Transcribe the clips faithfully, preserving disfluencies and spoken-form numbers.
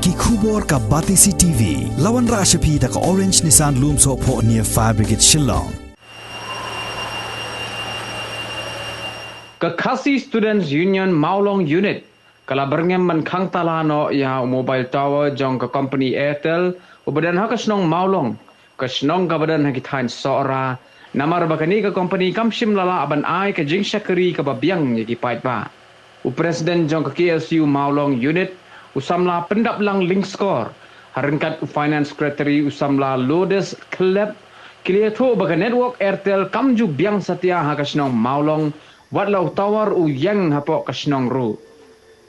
Ki khubor ka Batesi T V. La wanrah sha phi da ka Orange Nissan Lumsohphoh near Fire Brigade Shillong. Ka Khasi Students Union Mawlong Unit ka la byrngem ban khang tala noh ïa u mobile tower jong ka company Airtel uba don ha ka shnong Mawlong, ka shnong kaba don ha ki thaiñ Sohra, namar ba kane ka company kam shym la lah ban ai ka jingshakri kaba biang ïa ki paidbah. U President jong ka K S U Mawlong Unit, u samla Pyndaplang Lyngskor, ha ryngkat u Finance Secretary u samla Lourdes Khlep, ki la ïathuh ba ka network Airtel kam ju biang satia ha ka shnong Mawlong, wat la u tower u ïeng hapoh ka shnong ruh.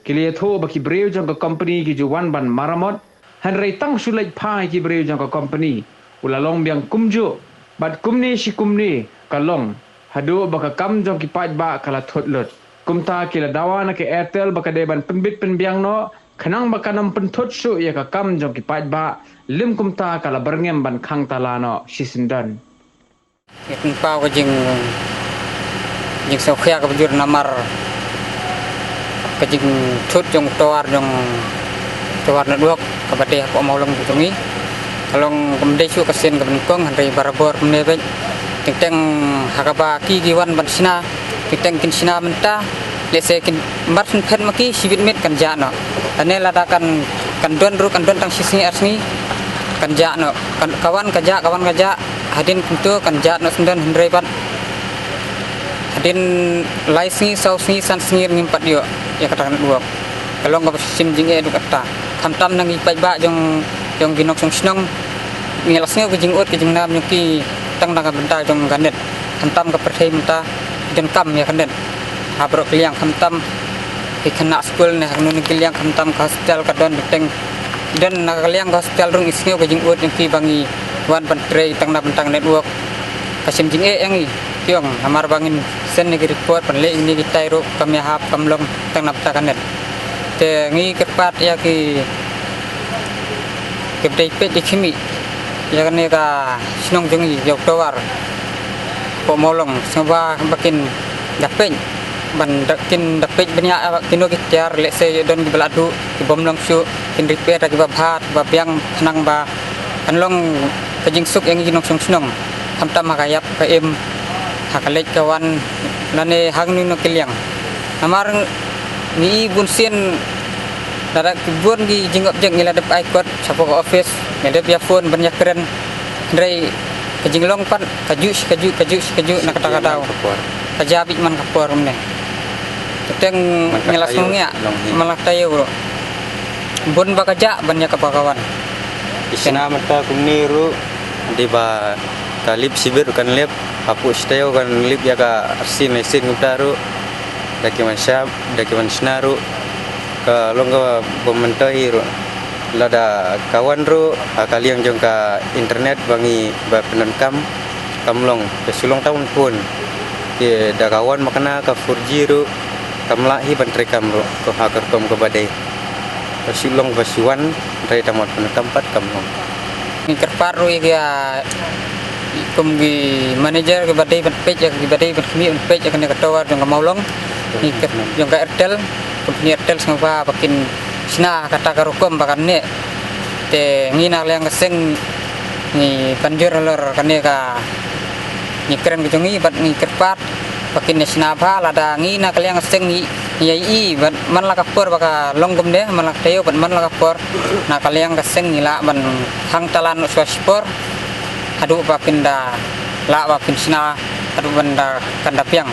Ki la ïathuh ba ki briew jong ka company ki ju wan ban maramot, hynrei tang shu leit phai ki briew jong ka company, u la long biang kumjuh, bad kumne shi kumne ka long, haduh ba ka kam jong ki paidbah ka la thut lut. Kumta ki la dawa na ka Airtel ba ka dei ban pynbit pynbiang noh, khnang ba kan ym pynthut shuh ïa ka kam jong ki paidbah, lym kumta ka la byrngem ban khang tala noh shisyndon. Ngi pynpaw ka jing, jingsngewkhia kaba jur namar ka jingthut jong tower, jong tower network kaba dei hapoh Mawlong jong ngi. Ka long kam dei shuh ka sien kaba nyngkong, hynrei barabor kumne beit. Teng teng ha kaba ki ki wan ban shna, teng teng kin shna mynta, lehse kin mar shen phet ma ki, shibit miet kan jah noh. Lane lada kan, kan don ruh, kan don tang shi sngi ar sngi, kan jah noh. Kan, ka wan ka jah, ka wan ka jah, hadien kumto kan jah noh shisyndon, hynrei pat hadien lai sngi, saw sngi, san sngi ngim pat ïoh ïa kata ka network. Ka long kaba shim jingeh haduh katta. Khamtam na ngi paidbah jong, jong ki nongshong shnong. Ngi la sngew ka jingud ka jingnam jong ki tang na ka bynta jong ka net. Khamtam ka pyrthei mynta ki donkam ïa ka net ha baroh ki liang, khamtam ki khynnah skul ne ha kano kano ki liang, khamtam ka hospital ka don teng, don na ka liang ka hospital ruh ngi sngew ka jingud jong ki ba ngi wan ban trei tang na bynta ka network. Ka shim jingeh ïa ngi, ki ong, namar ba ngin send ïa ki report, ban leh ïa kine kitai ruh kam ïahap, kam long tang na bynta ka net. Te ngi kyrpad ïa ki, kiba dei peit dei khmih ïa kane ka shnong jong ngi, ïa u tower hapoh Mawlong, sngewbha ba kin da peit, ban da, kin da peit bniah ïa kino ki tiar, lehse don kiba la duh, ki bym long shuh, kin repair da kiba bha, kiba biang, khnang ba kan long ka jingsuk ïa ngi ki nongshong shnong, khamtam ha ka ïap ka im, ha ka leit ka wan, lane ha kano kano ki liang. Namar ngi i bun sien, lada ki bun ki jingobjek ngi la dep ai kot shapoh ka office, ngi la dep ïa phone ban ïa kren, hynrei ka jinglong pat ka juh shi ka juh, ka juh shi ka juh na kata ka daw. Ka jah beit man ka por kumne. Te teng ngi la sngew ngiah man la ka taïew ruh. Bun ba ka jah ban ïa kaba ka wan. Ki shna mynta kumne ruh, dei ba ka lip shibit ruh kan lip, hapoh shi taïew kan lip ïa ka arsien laisien kumta ruh. Da ki ban shap, da ki ban shna ruh, ka long kaba bym myntoi ruh. Lada ka wan ruh ha ka liang jong ka internet ba ngi ba pyndonkam, kam long, ka shu long tang phone. Te da ka wan makna ka four G ruh, kam lah hi ban treikam ruh, ko ha ka rukom kaba dei. Ka shu long ba shu wan, hynrei tang ban pyndonkam pat kam long. Ngi kyrpad ruh ïa ki, kum ki manager kiba dei ban peit, ïa kiba dei ban khmih ban peit ïa kane ka tower jong ka Mawlong. Ngi kyr-, jong ka Airtel, company Airtel, sngewbha ba kin shna kata ka rukom ba kan neh. Te ngi na ka liang ka seng ngi pynjur halor kane ka, ngi kren ka jong ngi bad ngi kyrpad ba kin ïa shna bha, lada ngi na ka liang ka seng ngi, ngi ïa i bad man la ka por ba ka long kumne, man la ka taïew bad man la ka por, na ka liang ka seng ngi lah ban khang tala noh shuwa shipor haduh ba kin da lah ba kin shna, haduh ban da kan da biang.